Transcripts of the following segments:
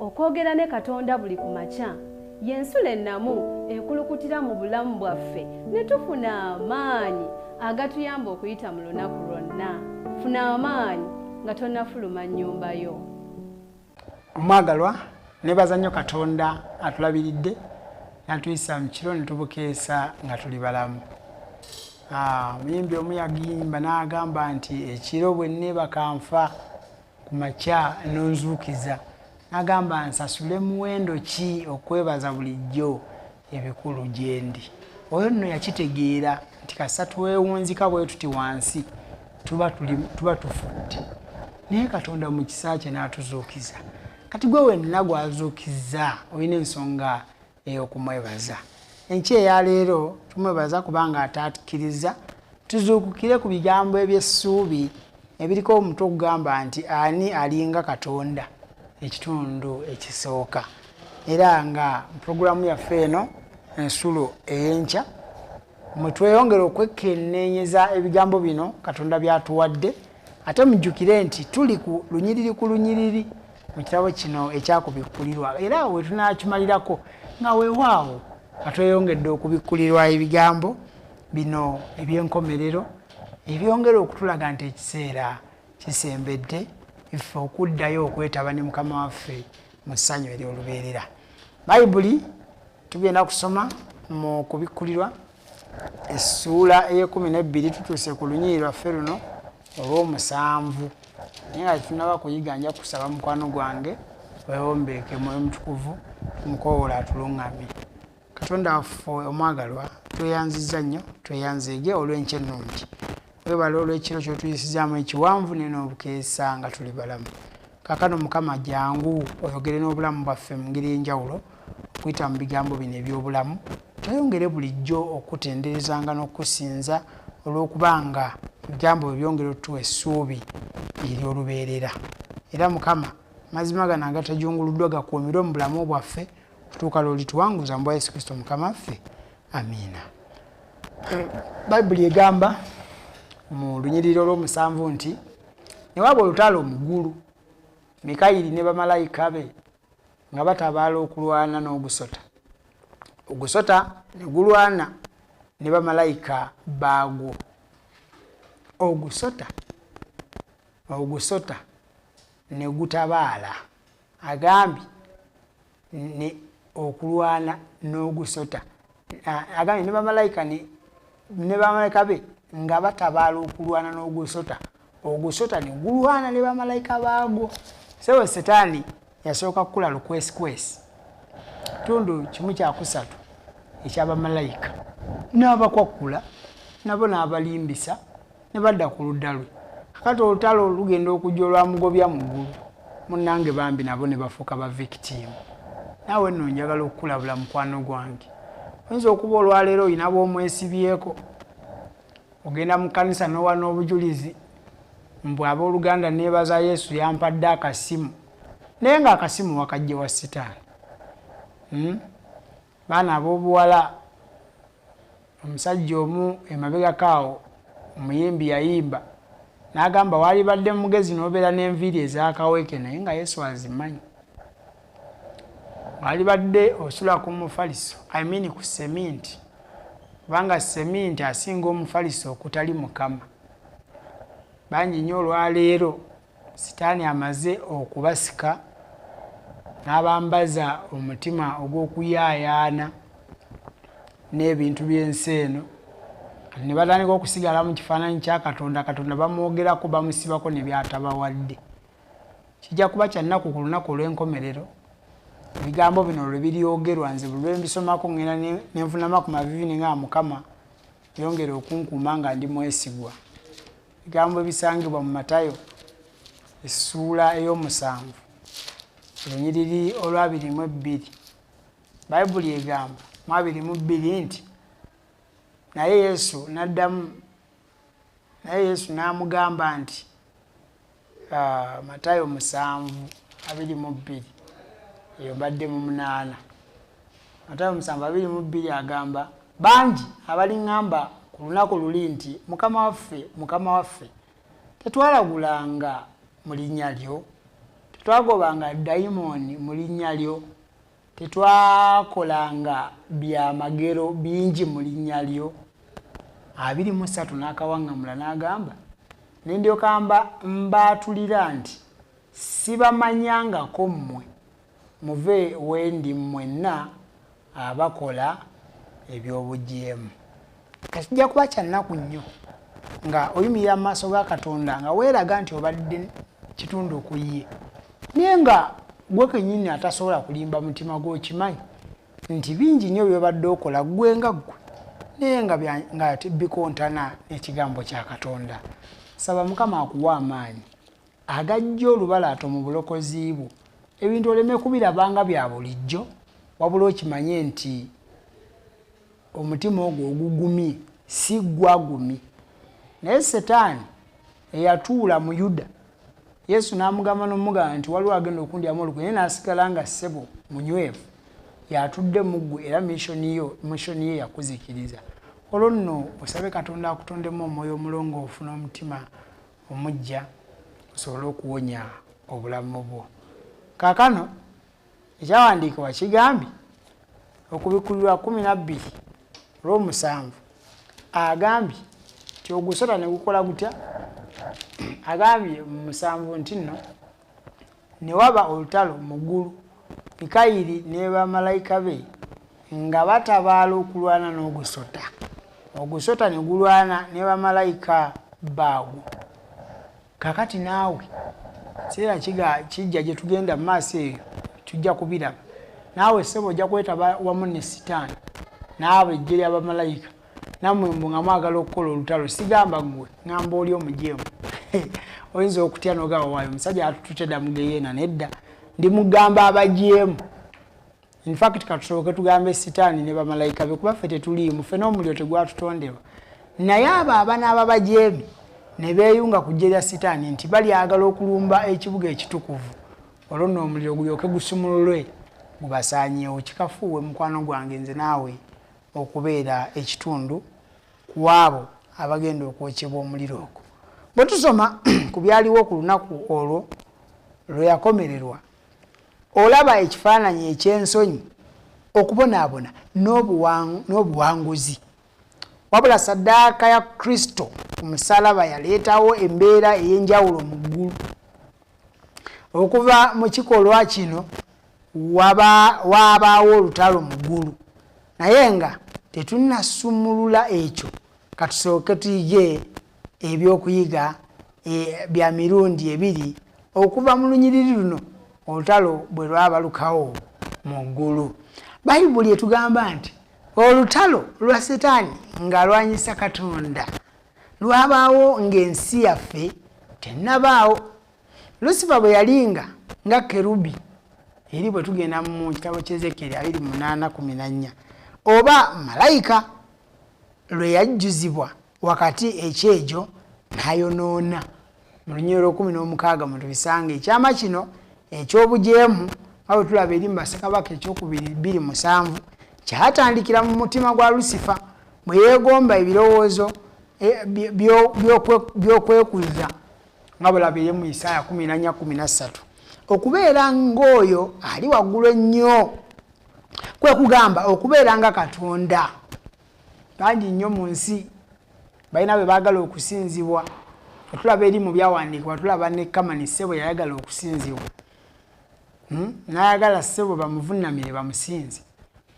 Okwogera ne Katonda buli ku makya y'ensulo ennamu ekulukutira mu bulamu bwaffe ne tufuna amaanyi agatuyamba okuyita mu lunaku lwonna. Funa amaanyi nga tonnafuluma nnyumba yo. Omwagalwa, nebaza nnyo Katonda atulabiridde natuyisa mu kiro ne tubukeesa nga tuli balamu. Omuyimbi omu yagimba n'agamba nti ekiro bwe nneebaka nfa, ku makya n'onzuukiza. N'agamba nsasule muwendo ki okwebaza bulijjo ebikulu gyendi. Oyo nno yakitegeera nti kasita twewunzika bwe tuti wansi tuba tufudde, naye Katonda mu kisa kye n'atuzuukiza. Kati gwe wenna gw'azuukizza olina ensonga ey'okumwebaza. Enkya eya leero tumwebaza kubanga ataatukkirizza tuzuukukire ku bigambo eby'essuubi ebiriko omutwe ogugamba nti Ani Alinga Katonda? Ekitundu ekisooka. Era nga pulogulaamu yaffe eno Ensulo ey'Enkya mwe tweyongera okwekenneenyeza ebigambo bino Katonda by'atuwadde. Ate mujjukire nti tuli ku lunyiriri ku lunyiriri mu kitabo kino ekyakubikkulirwa, era we tunaakimalirako nga weewaawo nga tweyongedde okubikkulirwa ebigambo bino eby'enkomerero ebyongera okutulaga nti ekiseera kisembedde ffe okuddayo okwetaba ne Mukama waffe mu ssanyu ery'olubeerera. Bayibuli tugenda kusoma mu Kubikkulirwa essuula ey'ekumi n'ebbiri, tutuuse ku lunyiriri lwaffe luno olw'omusanvu. Naye nga tetunnaba kuyiga, nja kusaba mukwano gwange wewombeeke Mwoyo Mutukuvu, tumukoowole atuluŋŋamye. Katonda waffe omwagalwa, tweyanzizza nnyo, tweyanzeege olw'enkya ennungi. Webale olw'ekiro ky'otuyisizaamu ekiwanvu naye n'obukeesa nga tuli balamu. Kaakano Mukama jangu oyogere n'obulamu bwaffe mu ngeri ey'enjawulo okuyita mu bigambo bino eby'obulamu. Tweyongere bulijjo okukutenderezanga n'okukusinza olw'okuba nga ebigambo byo byongera otuwa essuubi ery'olubeerera. Era Mukama, amazima gano agatajunguluddwa gakuumirwe mu bulamu bwaffe okutuuka lw'olituwanguza mu bwa Yesu Kristo Mukama waffe. Amiina. Bayibuli egamba mu lunyiriri olw'omusanvu nti ne waba olutalo mu ggulu, Mikayiri ne bamalayika be nga batabaala okulwana n'ogusota. Ogusota ne gulwana ne bamalayika baagwo. Ogusota, ogusota ne gutabaala. Agambye ne okulwana n'ogusota. Agambye ne bamalayika ne, ne bamalayika be nga batabaala okulwana n'ogusota. Ogusota ne gulwana ne bamalayika baagwo. Sebo Setaani yasooka kukula lukwesikwesi, kitundu kimu kya kusatu eky'abamalayika, n'abakwakkula nabo n'abalimbisa ne badda ku ludda lwe. Kakati olutalo lugenda okujja olwamugobya mu ggulu, munnange bambi nabo ne bafuuka ba victim. Naawe nno njagala okukulabula mukwano gwange, oyinza okuba olwaleero olina b'omwesibyeko, ogenda mu kkanisa n'owa n'obujulizi mbu abooluganda neebaza Yesu yampadde akasimu, naye ng'akasimu wakajje wa sitaani. Baana ab'obuwala, omusajja omu emabegako awo omuyimbi yayimba n'agamba waalibadde mugezi n'obeera n'enviiri ez'akaweke naye nga Yesu azimanyi. Waalibadde osula ku mufaliso, I mean ku seminti, kubanga seminti asinga omufaliso okutali Mukama. Bangi nnyo olwaleero Sitaani amaze okubasika n'abambaza omutima ogw'okuyaayaana n'ebintu by'ensi eno, kati ne batandika okusigala mu kifaananyi kya Katonda. Katonda bamwogerako, bamusibako ne by'atabawadde. Kijja kuba kya nnaku ku lunaku olw'enkomerero ebigambo bino lwe biryogerwa. Nze buli lwe mbisomako ŋŋenda ne nvunama ku maviivi ne ŋŋamba, Mukama, yongera okunkuuma nga ndi mwesigwa. Ebigambo ebisangibwa mu Matayo essuula ey'omusanvu olunyiriri olwabiri mu ebbiri. Bayibuli egamba mu 22 nti, Naye Yesu n'addamu, naye Yesu n'amugamba nti, Matayo 7:22, eyo mbadde mu 8. Matayo 7:22 agamba, bangi abaliŋŋamba ku lunaku luli nti, Mukama waffe, Mukama waffe, tetwalagulanga mu linnya lyo? Tetwagobanga dayimooni mu linnya lyo? Tetwakolanga byamagero bingi mu linnya lyo? 23 n'akawaŋŋamula n'agamba, ne ndyoka mbaatulira nti, Sibamanyangako mmwe, muve we ndi mmwenna abakola eby'obujeemu. Kijja kuba kya nnaku nnyo nga oyimirira mu maaso ga Katonda nga weeraga nti obadde kitundu ku ye, naye nga gwe kennyini atasobola kulimba mutima gwo okimanyi nti bingi nnyo by'obadde okola ggwe nga ggwe, naye nga nga bikontana n'ekigambo kya Katonda. Saba Mukama akuwe amaanyi agajja olubalaato mu bulokozi bwo, ebintu oleme kubiraba nga bya bulijjo, wabula okimanye nti omutima ogwo ogugumye si ggwe agumye, naye Setaani eyatuula mu Yuda. Yesu n'amugamba n'omugamba nti waliwo agenda okundyamu olukwe, naye n'asigala nga ssebo munywevu, y'atudde mu ggwe, era missoni ye yakuzikiriza. Olwo nno osabe Katonda akutondemu omwoyo omulongoofu n'omutima omuggya osobole okuwonya obulamu bwo. Kaakano ekyawandiikibwa kigambye Okubikkulirwa 12 olw'omusanvu, agambye nti ogusota ne gukola gutya? Agambye mu musanvu nti nno ne waba olutalo mu ggulu, Mikayiri ne bamalayika be nga batabaala okulwana n'ogusota, ogusota ne gulwana ne bamalayika baagwo. Kaakati naawe kiseera kijja gye tugenda mu maaso eyo tujja kubiraba. Naawe ssebo ojja kwetaba wamu ne Sitaani n'abo eggye lya bamalayika, nammwe mbu nga mwagala okukola olutalo. Sigamba ggwe, ŋŋamba oli omujeemu. Oyinza okutya n'ogamba, waayo omusajja atutute dda mu geyeena. Nedda, ndi mugamba abajeemu. In fact, katusooke tugambe Sitaani ne bamalayika be, kuba ffe tetuliimu, ffe n'omuliro tegwatutondebwa. Naye abo abanaaba bajeemi ne beeyunga ku ggye lya Sitaani nti balyagala okulumba ekibuga ekitukuvu, olwo nno omuliro gulyoke gusumululwe gubasaanyeewo. Kikafuuwe, mukwano gwange, nze naawe okubeera ekitundu ku abo abagenda okwokyebwa omuliro ogwo. Bwe tusoma ku byaliwo ku lunaku olwo lwe yakomererwa, olaba ekifaananyi eky'ensonyi, okubonaabona n'obuwanguzi. Wabula ssaddaaka ya Kristo ku musaalaba yaleetawo embeera ey'enjawulo mu ggulu. Okuva mu kikolwa kino waabaawo olutalo mu ggulu. Naye nga tetunnasumulula ekyo, katusooke tuyige ebyokuyiga bya mirundi ebiri okuva mu lunyiriri luno, olutalo bwe lwabalukawo mu ggulu. Bayibuli etugamba nti olutalo lwa Setaani ng'alwanyisa Katonda lwabaawo ng'ensi yaffe tennabaawo. Lusifa bwe yalinga nga kerubi, eri bwe tugenda mu kitabo ky'Ezekyeri 28:14, oba malayika, lwe yajjuzibwa wakati ekyejo n'ayonoona. Mu lunyiriri olw'ekumi n'omukaaga mwe tubisanga ekyama kino eky'obujeemu, nga bwe tulaba eri mu Bassekabaka ekyokubiri 2:7, kyatandikira mu mutima gwa Lusifa bwe yeegomba ebirowoozo by'okwekuza, nga bwe eri mu Isaaya 14:13, okubeera ng'oyo ali waggulu ennyo, kwe kugamba okubeera nga Katonda. Bangi nnyo mu nsi balina bwe baagala okusinzibwa. Tulaba eri mu byawandiikibwa, tulaba ne Kamani ssebo yayagala okusinzibwa, n'ayagala ssebo bamuvunnamire bamusinze.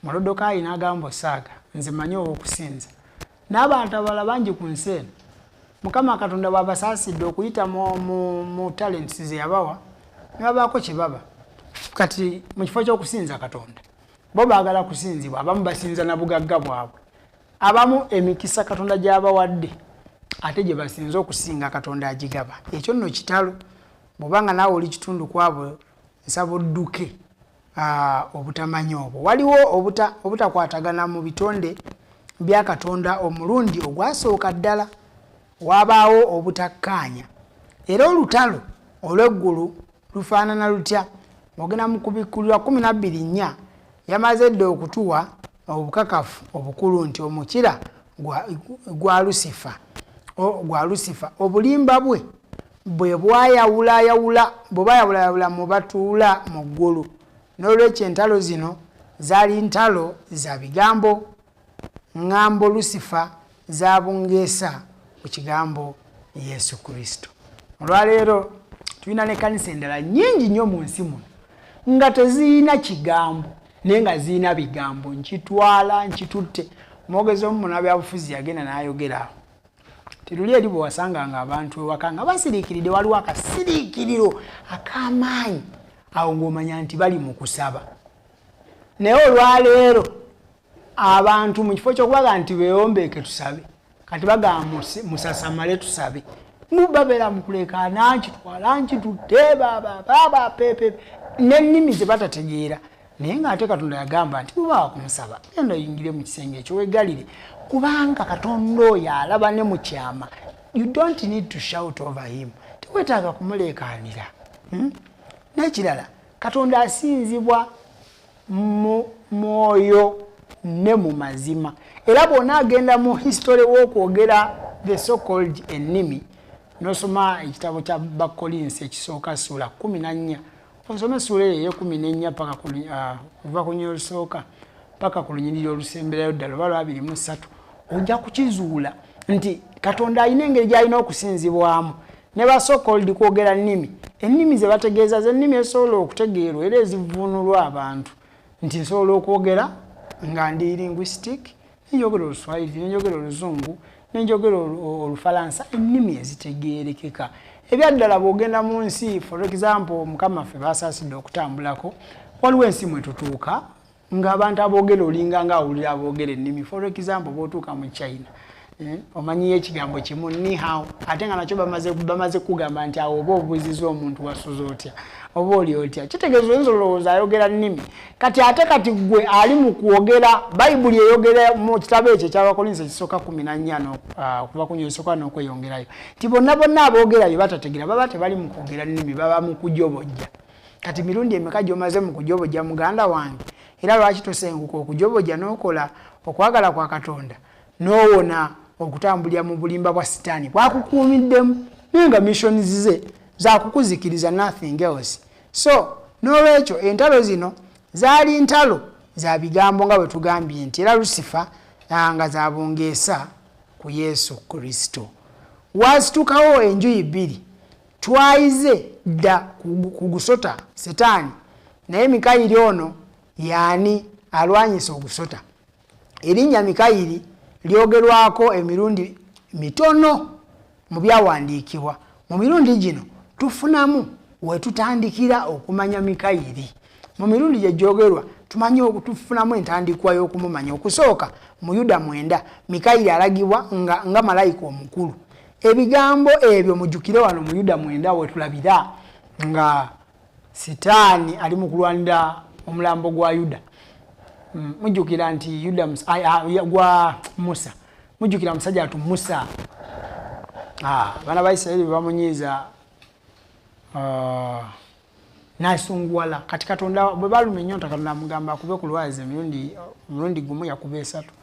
Molodokaayi n'agamba, osaaga, nze mmanyi ow'okusinza. N'abantu abalala bangi ku nsi eno, Mukama Katonda bw'abasaasidde okuyita mu talents ze yabawa, ne babaako kye baba. Kati mu kifo ky'okusinza Katonda, bo baagala kusinzibwa. Abamu basinza na bugagga bwabwe, abamu emikisa Katonda gy'abawadde ate gye basinza okusinga Katonda agigaba. Ekyo nno kitalo. Bw'oba nga naawe oli kitundu ku abo, nsaba odduke obutamanyi obwo. Waliwo obutakwatagana mu bitonde bya Katonda omulundi ogwasooka ddala. Wabaawo obutakkaanya. Era olutalo olw'eggulu lufaanana lutya? Ogenda mu Kubikkulirwa 12:4, yamaze dda okutuwa obukakafu obukulu nti omukira gwa Lusifa, obulimba bwe Bwe bwayawulayawula bwe bayawulayawula mu batuula mu ggulu. N'olwekyo entalo zino zaali ntalo za bigambo, ŋŋambo Lusifa z'abungeesa ku kigambo Yesu Kristo. Olwaleero tulina n'ekkanisa endala nnyingi nnyo mu nsi muno nga tezirina kigambo naye nga zirina bigambo, nkitwala nkitutte. Omwogezi omu munnabyabufuzi yagenda n'ayogera awo teruli eri bwe wasanganga abantu ewaka nga basiriikiridde, waliwo akasiriikiriro ak'amaanyi awo ng'omanya nti bali mu kusaba. Naye olwaleero abantu mu kifo ky'okubaga nti beewombeeke tusabe, kati bagamba musasamale tusabe. Babeera mu kulekaana, nkitwala nkitutte, babaaba pepe n'ennimi ze batategeera. Naye ng'ate Katonda yagamba nti bw'oba wakumusaba genda oyingire mu kisenge ekyo weegalire, kubanga Katonda oyo alaba ne mu kyama. You don't need to shout over him, teweetaaga kumuleekaanira. N'ekirala, Katonda asinzibwa mu mwoyo ne mu mazima. Era bw'onaagenda mu history w'okwogera the so called ennimi, n'osoma ekitabo kya Bakkolinsi ekisooka ssuula 14, osome essuula eyo ey'e14 paka kuva ku nnyiriri olusooka paka ku lunyiriri olusemberayo ddala oba lwa 23, ojja kukizuula nti Katonda alina engeri gy'alina okusinzibwamu. Ne ba so called kwogera nnimi, ennimi ze bategeeza ze nnimi ezisobola okutegeerwa era ezivvuunulwa abantu, nti nsobola okwogera nga ndi linguistic, nenjogera Oluswayiri, nenjogera Oluzungu, nenjogera Olufalansa, ennimi ezitegeerekeka. Ebyaddala bw'ogenda mu nsi, for example, Mukama ffe basaasidde okutambulako, waliwo ensi mwe tutuuka ng'abantu aboogera olinga nga awulira aboogera ennimi. For example, bw'otuuka mu China, omanyiyo ekigambo kimu, "Ni hao," ate nga nakyo bamaze kugamba nti awo oba obuuziza omuntu wasuza otya oba oli otya, kitegeeza oyinza olowooza ayogera nnimi. Kati ate kati gwe ali mu kwogera, Bayibuli eyogera mu kitabo ekyo ekyabakolinsi ekisooka 14, okuva ku nyosooka n'okweyongerayo, nti bonna bonna aboogera bye batategeera baba tebali mu kwogera nnimi, baba mu kujobojja. Kati mirundi emeka gy'omaze mu kujobojja, muganda wange? Era lwaki tosenguka okujobojja n'okola okwagala kwa Katonda n'owona okutambulira mu bulimba bwa Sitaani bwakukuumiddemu, naye nga missions ze zakukuzikiriza, nothing else? So n'olwekyo entalo zino zaali ntalo za bigambo, nga bwe tugambye nti era Lusifa nga zabungeesa ku Yesu Kristo. Wasitukawo enjuyi bbiri. Twayize dda ku gusota Setaani, naye Mikayiri ono yaani alwanyisa ogusota? Erinnya Mikayiri lyogerwako emirundi mitono mu byawandiikibwa. Mu mirundi gino tufunamu wetutandikira okumanya Mikayiri. Mu mirundi gye gyogerwa tumanyi, tufunamu entandikwa y'okumumanya. Okusooka, mu Yuda 9, Mikayiri alagibwa nga malayika omukulu. Ebigambo ebyo mujjukire, wano mu Yuda 9 wetulabira nga Sitaani ali mu kulwanira omulambo gwa Yuda. Mujjukira nti Yuda gwa Musa, mujjukira musajja atu Musa, abaana ba Isirayiri bwe bamunyiiza nasunguwala. Kati Katonda bwe baluma ennyonta, Katonda amugamba akube ku lwazi omulundi gumu, yakuba esatu.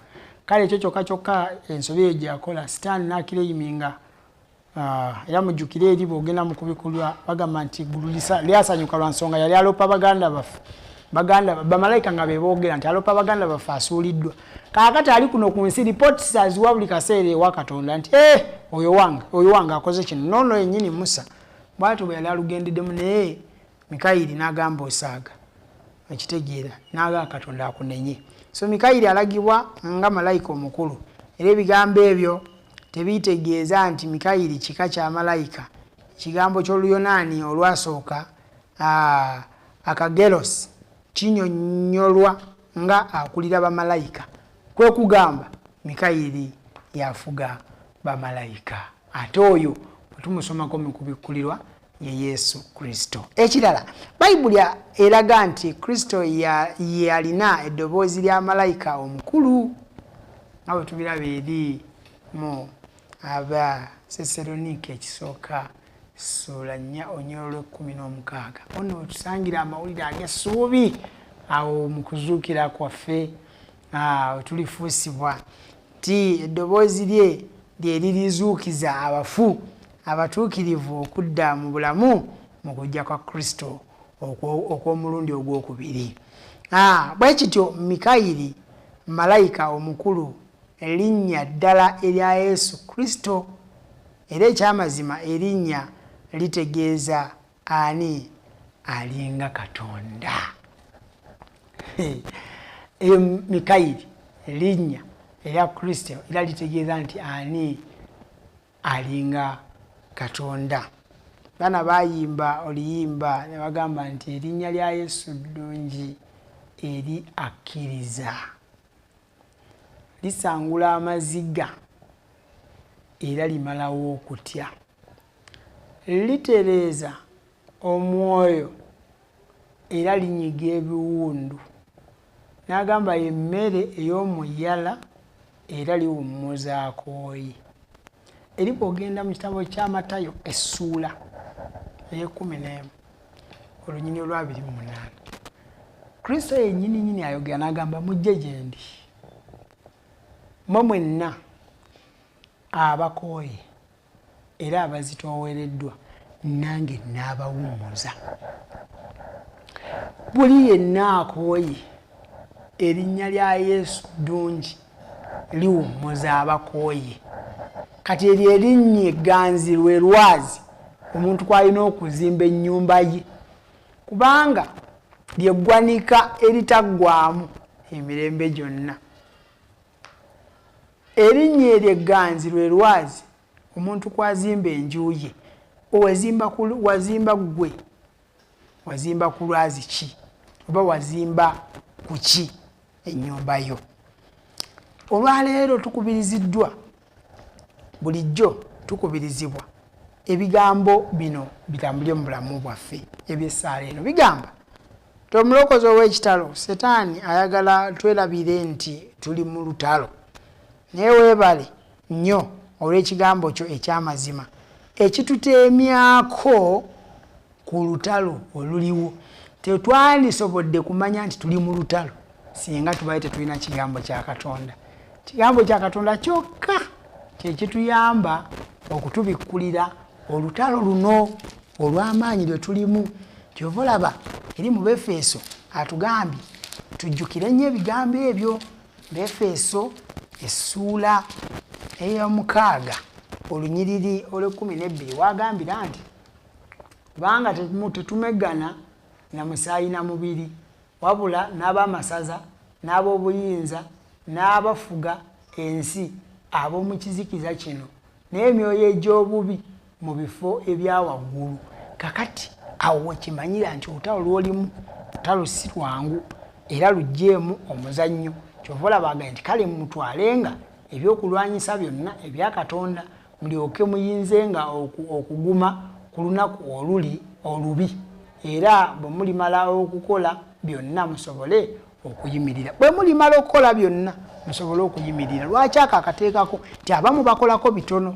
Kale ekyo kyokka kyokka ensobi eyo gyeyakola, Sitaani n'aclaiminga. Era mujjukire eri bw'ogenda mu kubikulwa bagamba nti eggulu lyasanyuka lwa nsonga yali alopa baganda baffe, baganda bamalayika nga beboogera nti alopa baganda baffe asuuliddwa. Kaakati ali kuno ku nsi, reports aziwa buli kaseera ewa Katonda nti oyo wange, oyo wange akoze kino. Noono yennyini Musa bwatyo bwe yali alugendeddemu, naye Mikayiri n'agamba osaaga okitegeera, n'agamba Katonda akunenye. So Mikayiri alagibwa nga malayika omukulu, era ebigambo ebyo tebitegeeza nti Mikayiri kika kya malayika. Ekigambo ky'Oluyonaani olwasooka akagelos kinyonnyolwa nga akulira bamalayika, kwe kugamba Mikayiri yafuga bamalayika, ate oyo bwe tumusomako mu kubikkulirwa ye Yesu Kristo. Ekirala, Bayibuli eraga nti Kristo ye alina eddoboozi lya malayika omukulu, nga bwe tubiraba eri mu Abatesaloniika ekisooka ssuula 4 olunyiriri lw'e16. Ono wetusangira amawulire ag'essuubi awo mu kuzuukira kwaffe wetulifuusibwa, ti eddoboozi lye lye lirizuukiza abafu. abatuukirivu okudda mu bulamu mu kujja kwa Kristo okw'omulundi ogwokubiri. Bwe kityo Mikayiri malayika omukulu erinnya ddala erya Yesu Kristo, era ekyamazima erinnya litegeeza ani alinga Katonda. Eyo Mikayiri erinnya erya Kristo era litegeeza nti ani alinga Katonda. Baana bayimba oluyimba ne bagamba nti erinnya lya Yesu ddungi eri akkiriza, lisangula amaziga era limalawo okutya, litereeza omwoyo era linyiga ebiwundu. N'agamba emmere ey'omuyala era liwummuza akooyi. Eri bw'ogenda mu kitabo kya Matayo essuula ey'e11 olunyiriri olwa 28, Kristo yennyini nnyini ayogera n'agamba mujje gye ndi mmwe mwenna abakooye era abazitoowereddwa, nange nnaabawummuza. Buli yenna akooye, erinnya lya Yesu ddungi liwummuza abakooye. Kati eryo erinnya egganzi lwe lwazi omuntu kw'alina okuzimba ennyumba ye, kubanga lyeggwanika eritaggwaamu emirembe gyonna. Erinnya eryo egganzi lwe lwazi omuntu kw'azimba enju ye. Wazimba ggwe, wazimba ku lwazi ki oba wazimba ku ki ennyumba yo? Olwaleero tukubiriziddwa, bulijjo tukubirizibwa ebigambo bino bitambulire mu bulamu bwaffe. Eby'essaala eno bigamba nti omulokozi ow'ekitalo Setaani ayagala twerabire nti tuli mu lutalo, naye weebale nnyo olw'ekigambo kyo eky'amazima ekituteemyako ku lutalo oluliwo. Tetwandisobodde kumanya nti tuli mu lutalo singa tubaye tetulina kigambo kya Katonda. Kigambo kya Katonda kyokka kye kituyamba okutubikkulira olutalo luno olw'amaanyi lwe tulimu. Kyova olaba eri mu Befeso atugambye tujjukire nnyo ebigambo ebyo. Befeso essuula ey'omukaaga olunyiriri olw'e12 wagambira nti kubanga tetumegana na musaayi na mubiri, wabula n'ab'amasaza n'ab'obuyinza n'abafuga ensi ab'omu kizikiza kino n'emyoyo egy'obubi mu bifo ebya waggulu. Kakati awo wekimanyira nti olutalo lw'olimu lutalo si lwangu era luggyeemu omuzannyo. Kyova olaba agambye nti kale mutwalenga ebyokulwanyisa byonna ebya Katonda mulyoke muyinzenga okuguma ku lunaku oluli olubi, era bwe mulimala okukola byonna musobole okuyimirira. Bwe mulimala okukola byonna musobole okuyimirira. Lwaki ako akateekako nti abamu bakolako bitono?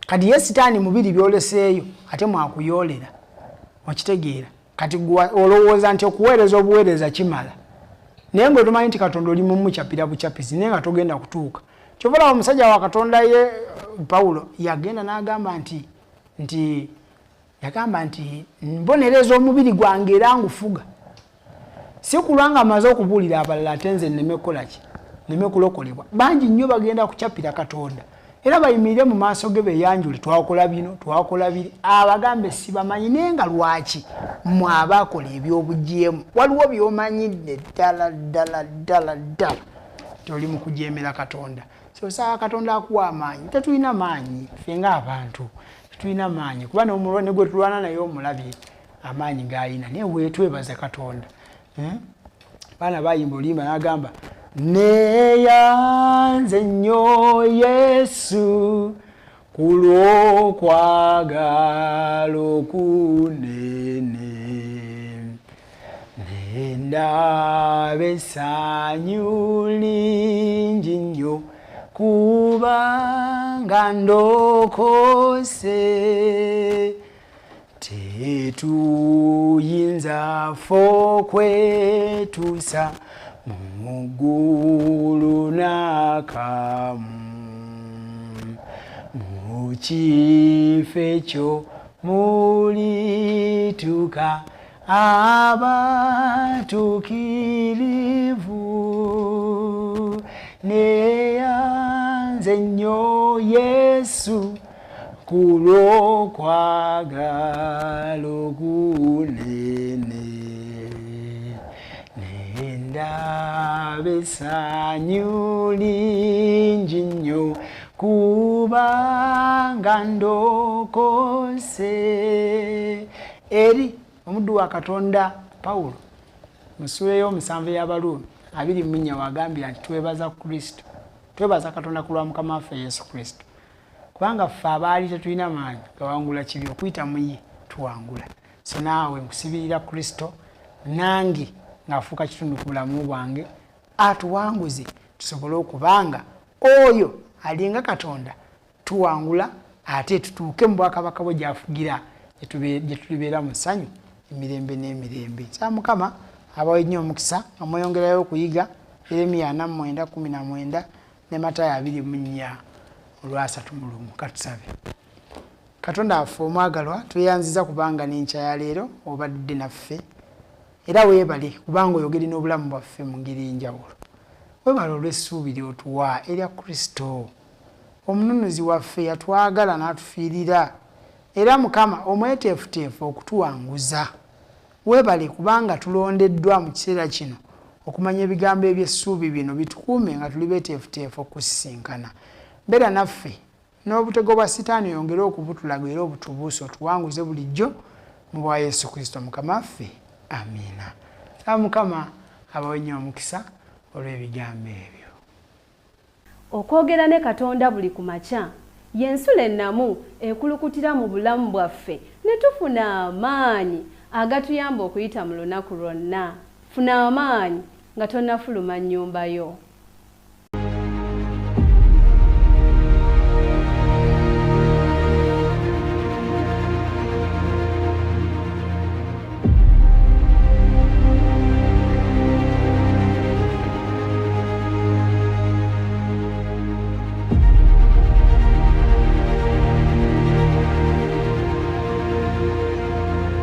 Kati ye Sitaani mubiri byoleseeyo ate mwakuyoolera, okitegeera? Kati olowooza nti okuweereza obuweereza kimala, naye ng'otomanyi nti Katonda oli mumucapira bucapizi, naye nga togenda kutuuka. Kyova olaba omusajja wa Katonda ye Pawulo yagenda n'agamba nti yagamba nti mbonereza omubiri gwange era ngufuga, si kulwa nga mmaze okubuulira abalala ate nze nneme kukola ki, nneme kulokolebwa. Bangi nnyo bagenda kucapira Katonda era bayimirire mu maaso ge beeyanjule, twakola bino twakola biri, abagambe sibamanyi. Naye nga lwaki mmwe abaakola eby'obujeemu? Waliwo by'omanyidde ddala ddala ddala ddala nti oli mu kujeemera Katonda. So osaba Katonda akuwa amaanyi. Tetulina maanyi ffe ng'abantu, tetulina maanyi, kuba ne gwe tulwana naye omulabye amaanyi g'alina, naye weetwebaza Katonda. Baana bayimba oluyimba n'agamba neeyanze nnyo Yesu ku lw'okwagala okunene, nendaba essanyu lingi nnyo kubanga ndokose. Tetuyinza ffe okwetuusa mu ggulu n'akamu, mu Mu kifo ekyo mulituuka abatuukirivu. Neyanze nnyo Yesu ku lw'okwagala okunene. Nendaba essanyu lingi nnyo kubanga ndokose. Eri omuddu wa Katonda Pawulo mu ssuula ey'omusanvu ey'Abaruumi 24 wagambira nti twebaza Kristo, twebaza Katonda ku lwa Mukama waffe Yesu Kristo, kubanga ffe abaali tetulina maanyi gawangula kibi, okuyita mu ye tuwangula. So naawe nkusibirira Kristo nange ng'afuuka kitundu ku bulamu bwange, atuwanguze tusobole okubanga oyo alinga Katonda tuwangula, ate tutuuke mu bwakabaka bwe gy'afugira, gye tulibeera mu ssanyu emirembe n'emirembe. Nsaba Mukama abawe nnyo omukisa nga mweyongerayo okuyiga Yeremiya 49:19 ne Matayo 24:31. Katusabe. Katonda waffe omwagalwa, tweyanziza kubanga n'enkya ya leero obadde naffe, era weebale kubanga oyogere n'obulamu bwaffe mu ngeri enjawulo. Weebale olw'essuubi ly'otuwa erya Kristo omununuzi waffe, yatwagala n'atufiirira, era Mukama omweteefuteefu okutuwanguza. Weebale kubanga tulondeddwa mu kiseera kino okumanya ebigambo eby'essuubi bino, bitukuume nga tuli beeteefuteefu okusisinkana. Mbeera naffe n'obutego bwa Sitaani oyongere okubutulaga era obutubuuse, otuwanguze bulijjo mu bwa Yesu Kristo Mukama waffe. Amiina. Saba Mukama abawe nnyo omukisa olw'ebigambo ebyo. Okwogera ne Katonda buli ku makya y'ensulo ennamu ekulukutira mu bulamu bwaffe ne tufuna amaanyi agatuyamba okuyita mu lunaku lwonna. Funa amaanyi nga tonnafuluma nnyumba yo.